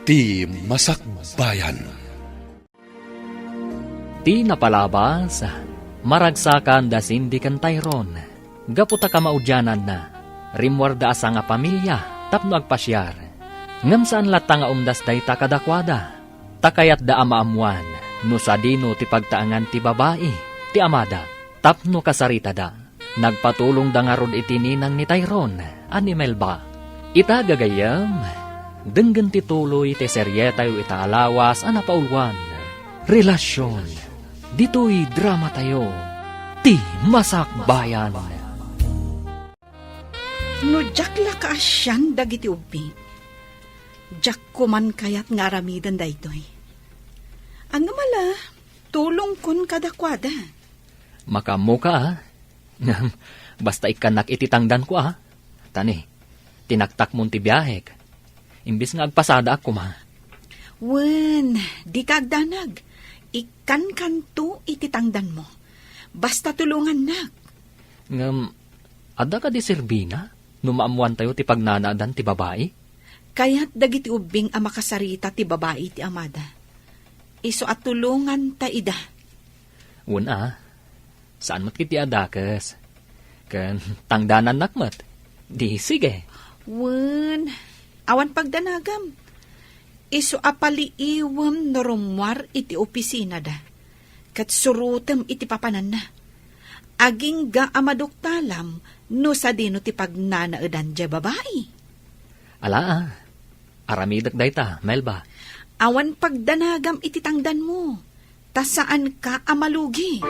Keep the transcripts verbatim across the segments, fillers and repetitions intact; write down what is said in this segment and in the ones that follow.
Ti Masakbayan. Ti napalabas, maragsakan da Cindy ken Tyrone. Gapu ta kamaudiananna, rimmuarda a sangapamilia tapno agpasiar. Ngem saan latta nga umdas dayta kadakuada, ta kayatda a maammuan no sadino ti pagtaengan ti babai ti amada tapno kasaritada. Nagpatulongda ngarud iti ninang ni Tyrone a ni Melba. Ita, gagayyem, denggen ti tuloy ti serietayo ita a lawas a napauluan, Relasyon. Ditoy dramatayo, Ti Masakbayan. No diak la kaasian dagiti ubbing, diak koman kayat nga aramiden daytoy. Ngem ala, tulongkon kadakuada. Makaammoka, a. Ngem, basta ikkannak iti tangdanko, a. Tani, tinaktakmon ti biahek. Imbes nga agpasadaak koma. Wen, dika agdanag. Ikkankanto iti tangdanmo. Basta tulongannak. Ngem, adda kadi serbina no maammoantayo ti pagnanaadan ti babai? Kayat dagiti ubbing a makasarita ti babai iti amada. Isu a tulonganta ida. Wen, a. Saan met ketdi a dakes. Ken tangdanannak met. Di sige. Wen, awan pagdanagam. Isu a paliiwem no rummuar iti opisinada, ket surotem iti papananna. Agingga a maduktalam no sadino ti pagnanaedan diay babai. Ala, a. Aramidek dayta, Melba. Awan pagdanagam iti tangdanmo, ta saanka a malugi.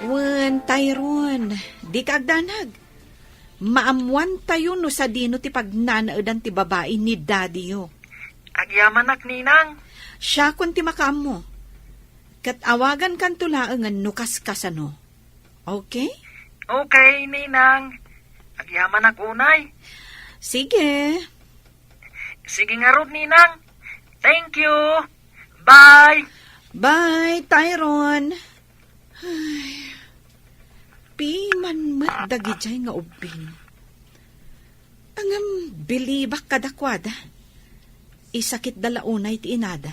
Wen, Tyrone, dika agdanag. Maammoantayo no sadino ti pagnanaedan ti babai ni daddyyo. Agyamanak, ninang. Siakon ti makaammo. Ket awagankanto laengen no kaskasano. Okay? Okay, ninang. Agyamanak unay. Sige. Sige ngarud, ninang. Thank you. Bye. Bye, Tyrone. Ay, piman met dagidiay nga ubbing. Ngem bilibak kadakuada. Isakitda la unay ti inada.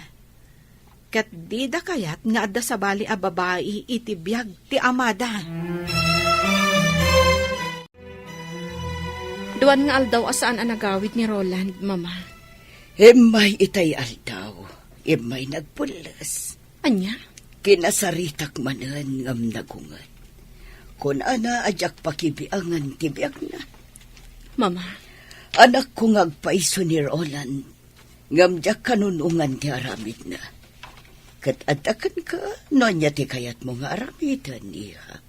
Ket dida kayat nga adda sabali a babai iti biag ti amada. Duan nga aldaw a saan a nagawid ni Roland, Mama. Immay itay aldaw, immay nagpulles. Ania? Kinasaritak manen ngem nagunget. Kunana a diak pakibiangen ti biagna. Mama. Anakko nga agpayso ni Roland, ngem diak kanunongan ti aramidna. Ket adda kenka no ania ti kayatmo nga aramiden, iha.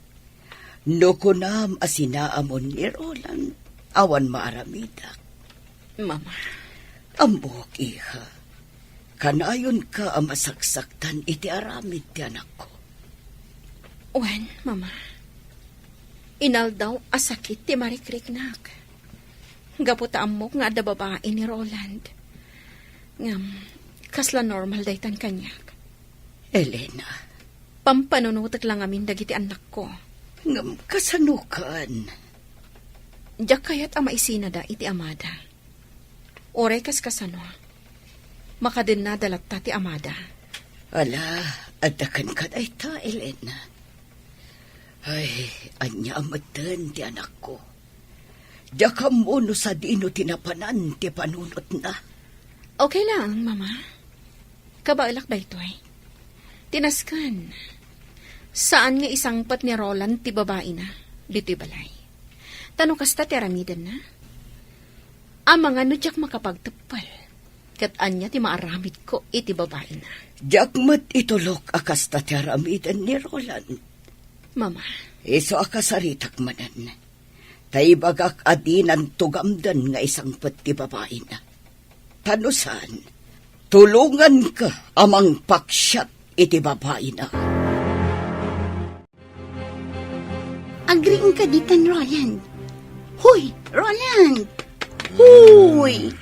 No kunam a sinaamon ni Roland, awan maaramidak. Mama. Ammok, iha. Kanayonka a masaksaktan iti aramid ti anakko. Wen, Mama. Inaldaw a sakit ti marikriknak. Gapu ta ammok nga adda babai ni Roland. Ngem, kasla normal daytan kaniak. Elena. Pampanunotek la ngamin dagiti annakko. Ngem kasano ken? Diak kayat a maisinada iti amada. Uray kaskasano, makadennada latta ti amada. Ala, adda kenka dayta, Elena. Ay, ania metten ti anakko. Diak ammo no sadino ti napanan ti panunotna. Okay lang, Mama. Kabaelak daytoy. Ti nasken, saan nga isangpet ni Roland ti babaina ditoy balay. Ta no kasta ti aramidenna, amangan no diak makapagteppel, ket ania ti maaramidko iti babaina. Diak met itulok a kasta ti aramiden ni Roland. Mama. Isu a kasaritak manen. Ta ibagak a dinan tugamden nga isangpet ti babaina. Ta no saan, tulonganka a mangpaksiat iti babaina. Agriingka ditan, Roland. Hoy, Roland! Hoy!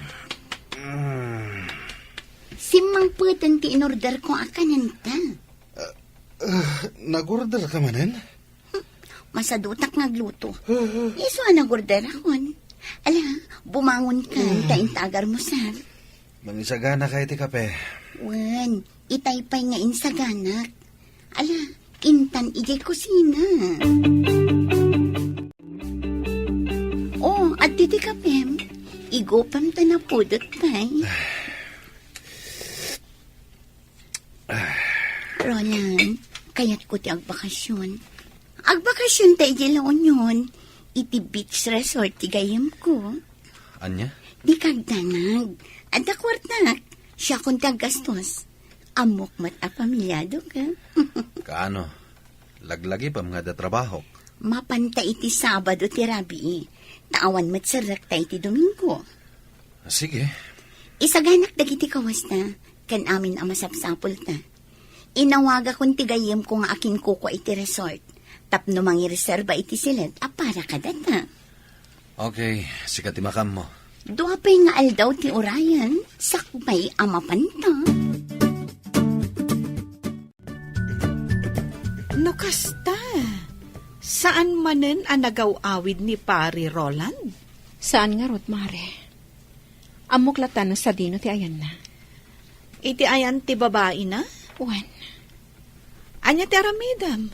Simmangpeten ti inorderko a kanenta. Ah, nag-order ka manen? Masadutak nga agluto. Isu a nag-orderakon. Ala, bumangon ka, ta intagarmo, sir. Mangisagana ka iti kape. Wen, itay pay nga insaganak. Ala, intan idiay kusina. Oh, adda ti kapem. Igupem ta napudot pay. Roland, kayatko ti agbakasyon. Agbakasyon ta idiay La Union, iti beach resort ti gayyemko. Ania? Dika agdanag. Adda kuartak. Siakon ti aggastos. Ammok met a pamilyadok, eh. Kaano? Laglagipem nga adda trabahok? Mapanta iti Sabado ti rabii. Ta awan met serrekta iti Domingo. Sige. Isaganak dagiti kawasta, ken amin a masapsapulta. Inawagakon ti gayyemko nga akinkukua iti resort, tapno mangireserba iti silet a para kadata. Okay, sika ti makammo. Dua pay nga aldaw ti urayen, sakbay a mapanta. No kasta, saan manen a nagaw-awid ni Pari Roland? Saan ngarud, Mare. Ammok latta no sadino ti ayanna. Iti ayan ti babaina? Wen. Ania ti aramidem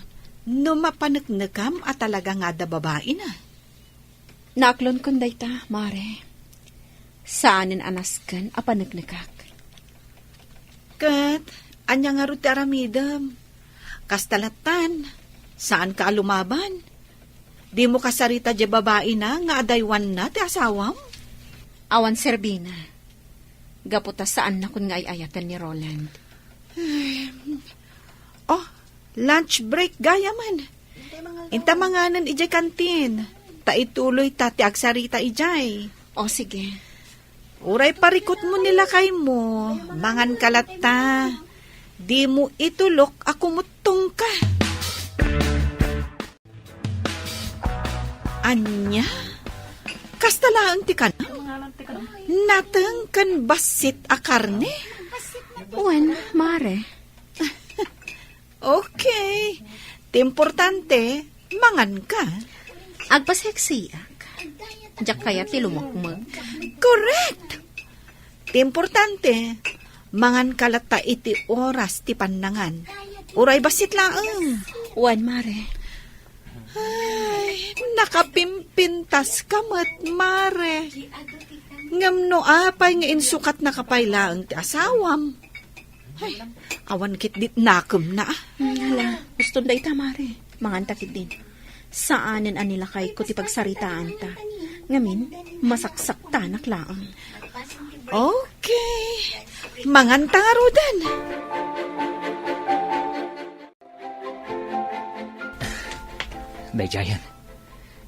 no mapaneknekam a talaga nga adda babaina? Naaklonkon dayta, Mare. Saanen a nasken a paneknekak. Ket ania ngarud ti aramidem? Kasta lattan, saanka a lumaban. Dimo kasarita diay babaina nga adaywanna ti asawam? Awan serbina. Gapu ta saannakon nga ay-ayaten ni Roland. Oh, lunch break gayamen. Inta manganen idiay kantin. Ta ituloyta ti agsarita idiay. O, sige. Uray parikutmo ni lakaymo, manganka latta. Dimo itulok a kumuttongka. Ania? Kasta laeng ti kanam? Nateng ken bassit a karne? Wen, Mare. Okay. Ti importante, manganka. Agpaseksiak. Diak kayat ti lumukmeg. Correct! Ti importante, manganka latta iti oras ti pannangan. Uray bassit laeng. Wen, Mare. Ay, nakapimpintaska met, Mare. Ngem no apay nga insukatnaka pay laeng ti asawam? Ay, awan ketdi ti nakemna, a. Hmm, hala, uston dayta, Mare. Manganta ketdin. Saanen a nilakayko ti pagsaritaanta. Ngamin, masaksaktanak laeng. Okay. Manganta ngaruden. Daydiayen,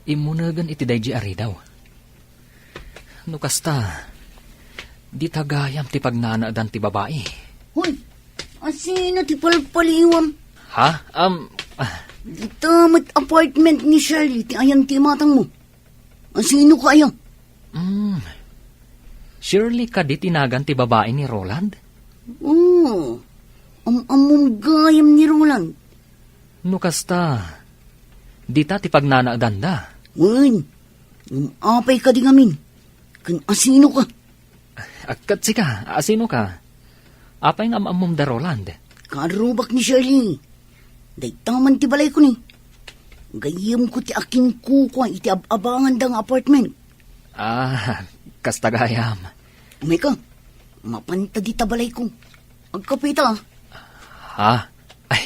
immunegen iti daydi a ridaw. No kasta, dita gayam ti pagnanaedan ti babai. Hoy, asino ti palpaliwam? Ha? Um, ah. Dita met apartment ni Shirley ti ayan ti imatangmo. Asino kaya? Hmm. Shirley kadi ti nagan ti babai ni Roland? Oo. Am-ammom gayam ni Roland. No kasta, dita ti pagnanaedanda. Wen, ngem apay kadi ngamin? Ken asino ka? Agkat sika, asino ka? Apay nga am-ammom da Roland? Karrubak ni Shirley. Dayta man ti balayko ni. Gayyemko ti akinkukua iti ab-abanganda nga apartment. Ah, kasta gayam. Umayka, mapanta dita balayko. Agkapita. Ha? Ay,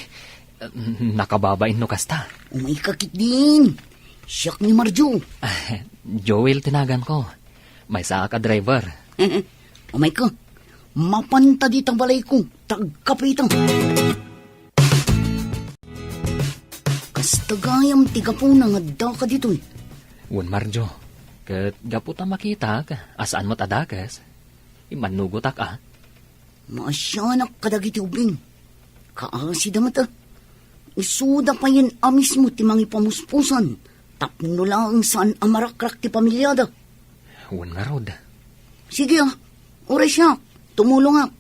nakababain no kasta. Umayka ketdin. Siak ni Marjo. Joel ti naganko. Maysaak a driver. Umayka, mapanta dita balayko. Tagkapita. Kasta gayam ti gapuna nga addaka ditoy. Wen, Marjo, ket gapu ta makitak a saan met a dakes, immannugotak a. Maasianak kadagiti ubing. Kaasida met a. Isuda payen a mismo ti mangipamuspusan tapno laeng saan a marakrak ti pamiliada. Wen ngarud. Sige a, uray siak, tumulongak.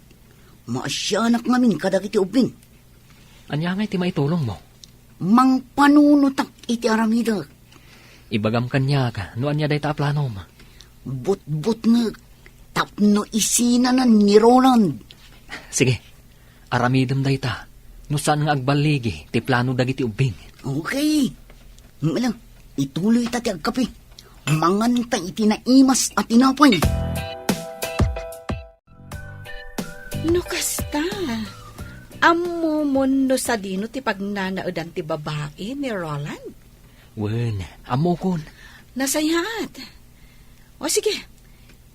Maasianak ngamin kadagiti ubing. Ania ngay ti maitulongmo? Mangpanunotak iti aramidek. Ibagam kaniak no ania dayta a planom. Butbutngek tapno isinanan ni Roland. Sige, aramidem dayta no saan nga agballigi ti plano dagiti ubbing. Okay. Mala, ituloy ta ti agkape. Manganta iti naimas a tinapay. No kasta, ammomon no sadino ti pagnanaedan ti babai ni Roland? Wen, ammokon. Nasayaat. O sige,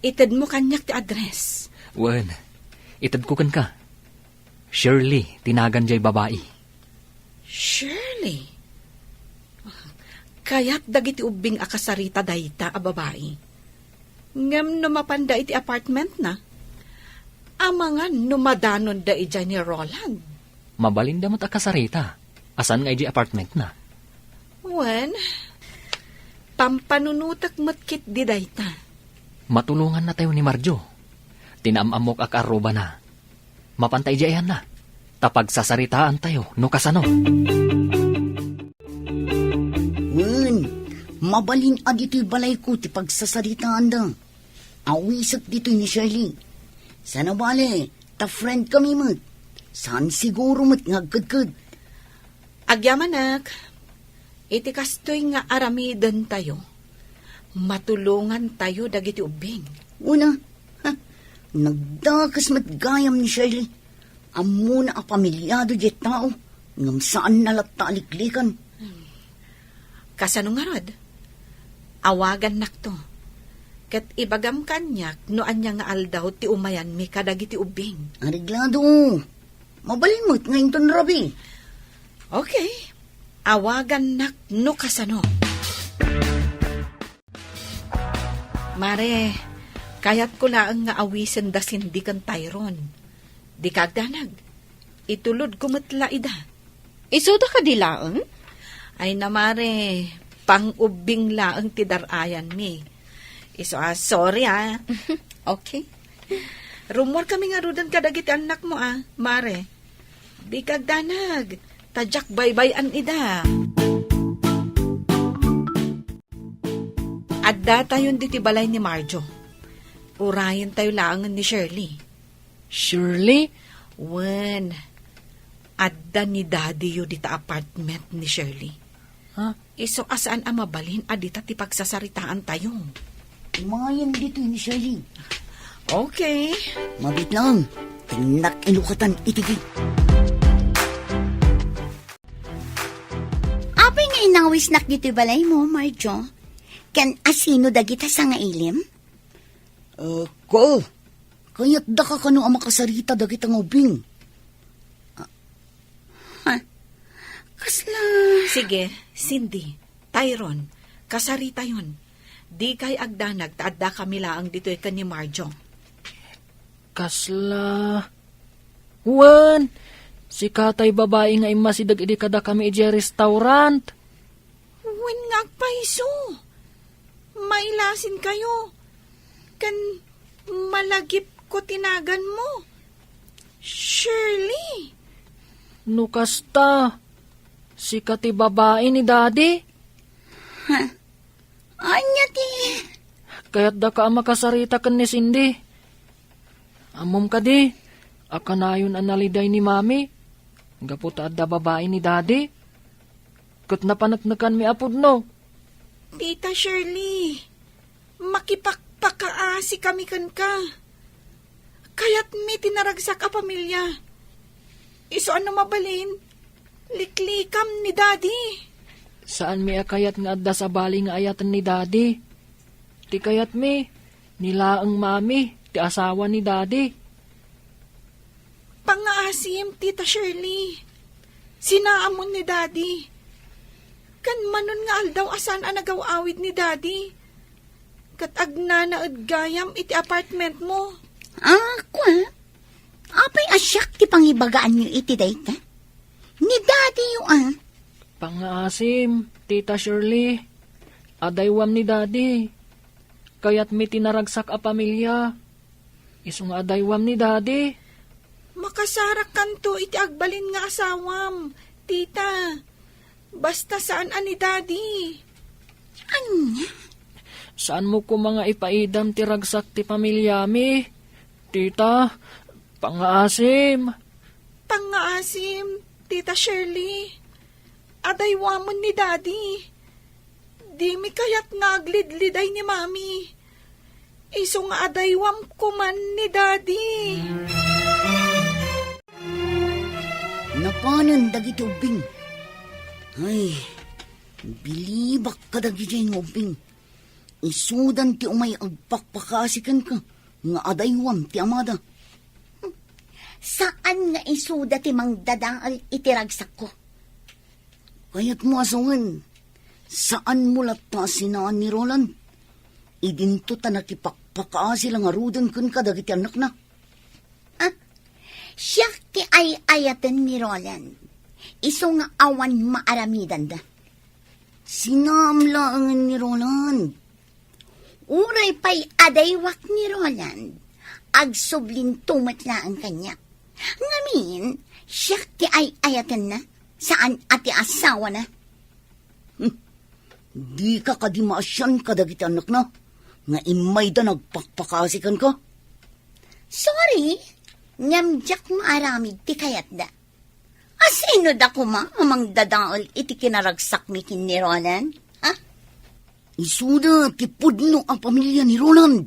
itedmo kaniak ti address. Wen, itedko kenka. Shirley ti nagan jay babai. Shirley? Kayat dagiti ubbing a kasarita dayta a babai. Ngem no mapanda iti apartmentna, amangan no madanonda idiay ni Roland. Mabalinda met a kasarita a saan nga idiay apartmentna. Wen, pampanunotek met ketdi dayta. Matulongannatayo ni Marjo. Ti naam-ammok a kaarrubana. Mapanta idiay ayanna, ta pagsasaritaantayo no kasano. Wen, mabalin a ditoy balayko ti pagsasaritaanda. Awisek ditoy ni Shirley. Saan a bale, ta friend kami met. Saan siguro met nga agkedked. Agyamanak, iti kastoy nga aramidentayo, matulongantayo dagiti ubbing. Una, ha, nagdakes met gayam ni Shirley. Ammona a pamilyado diay tao, ngem saanna latta a liklikan. Kasano ngarud? Awagannakto. Ket ibagam kaniak no ania nga aldaw ti umayanmi kadagiti ubbing. Areglado. Mabalin met nga inton rabii. Okay. Awagannak no kasano. Mare, kayatko laeng nga awisen da Cindy ken Tyron. Dika agdanag. Itulodko met la ida. Isuda kadi laeng? Ay na, mare, pang-ubbing laeng ti dar-ayanmi. Isu a, sorry, a. Okay. Rummuar kami ngaruden kadagiti annakmo, a, mare. Dika agdanag, ta diak baybay-an ida. Addatayon ditoy balay ni Marjo. Urayentayo laengen ni Shirley. Shirley? Wen, adda ni Daddy-yo dita apartment ni Shirley. Ha? Isu a saan a mabalin a dita ti pagsasaritaantayo. Umayen ditoy ni Shirley. Okay. Mabit lang. Tinnak inukatan iti gate. Apay nga inawisnak ditoy balaymo, Marjo? Ken asino dagita sangailim? Ah, ko, kayatdaka kano a makasarita dagita nga ubbing? Ah, ha? Kasla... Sige, Cindy, Tyron, kasaritayon. Dikay agdanag ta addakami laeng ditoy ken ni Marjo. Kasla... Wen, sika tay babai nga immasideg idi kadakami idiay restaurant. Wen nga agpayso. Mailasinkayo. Ken malagipko ti naganmo. Shirley. No kasta, sika ti babai ni Daddy? Ha? Ania ti? Kayatdaka a makasarita ken ni Cindy. Ammom kadi a kanayon a naliday ni Mami gapu ta adda babai ni Daddy? Ket napaneknekanmi a pudno. Tita Shirley, makipakpakaasikami kenka. Kayatmi ti naragsak a pamilia. Isu a no mabalin, liklikam ni Daddy. Saanmi a kayat nga adda sabali nga ayaten ni Daddy. Ti kayatmi, ni laeng Mami ti asawa ni Daddy. Pangngaasim, Tita Shirley. Sinaamon ni Daddy. Ken manon nga aldaw a saan a nagaw-awid ni Daddy. Ket agnanaed gayam iti apartmentmo. Ah, kua? Apay a siak ti pangibagaanyo iti dayta? Ni Daddy-yo, a. Pangngaasim, Tita Shirley. Adaywam ni Daddy. Kayatmi ti naragsak a pamilia. Isu nga adaywam ni Daddy. Makasarakkanto iti agbalin nga asawam, Tita. Basta saan a ni Daddy. Ania? Saanmo koma nga ipaidam ti ragsak ti pamiliami? Tita, pangngaasim. Pangngaasim, Tita Shirley. Adaywamon ni Daddy. Dimi kayat nga aglidliday ni Mami. Isu nga adaywam koman ni Daddy. Napanen dagiti ubbing. Ay, bilibak kadagiti nga ubbing. Isudan ti umay agpakpakaasi kenka nga adaywam ti amada. Saan nga isuda ti mangdadael iti ragsakko. Kayatmo a sawen, saanmo latta a sinaan ni Roland? Idinto ta nakipakpakaasi la ngaruden kenka dagiti annakna. Ah, siak ti ay-ayaten ni Roland. Isu nga awan maaramidanda. Sinaam laengen ni Roland. Uray pay adaywak ni Roland, agsublinto met laeng kaniak. Ngamin, siak ti ay-ayatenna, saan a ti asawana. Hmm. Dika kadi maasian kadagiti annakna nga immayda nagpakpakaasi kenka? Sorry, ngem diak maaramid ti kayatda. Asino da koma a mangdadael iti kinaragsakmi ken ni Roland? Ha? Isuda ti pudno a pamilia ni Roland.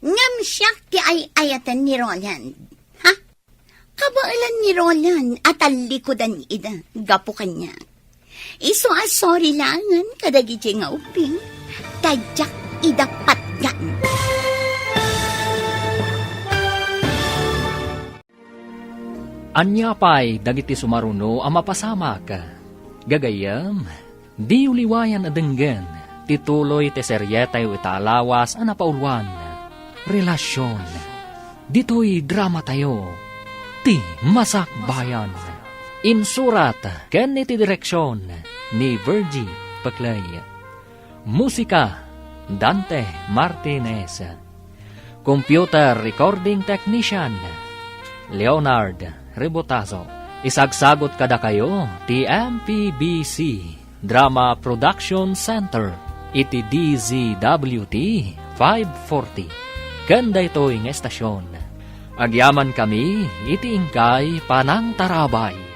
Ngem siak ti ay-ayaten ni Roland. Ha? Kabaelan ni Roland a tallikudan ida gapu kaniak. Isu a sorry laengen kadagiti nga ubbing, ta diak ida patgan. Ania pay dagiti sumaruno a mapasamak? Gagayyem, diyo liwayan a denggen ti tuloy ti serietayo ita a lawas a napauluan, Relasion. Ditoy dramatayo, Ti Masakbayan. Insurat ken iti direksion ni Virgie Peclay. Musika, Dante Martinez. Computer Recording Technician, Leonard Rebotazo. Isagsagut kadakayo ti M P B C Drama Production Center iti D Z W T five forty. Ken daytoy nga estasion, agyamankami iti inkay panangtarabay.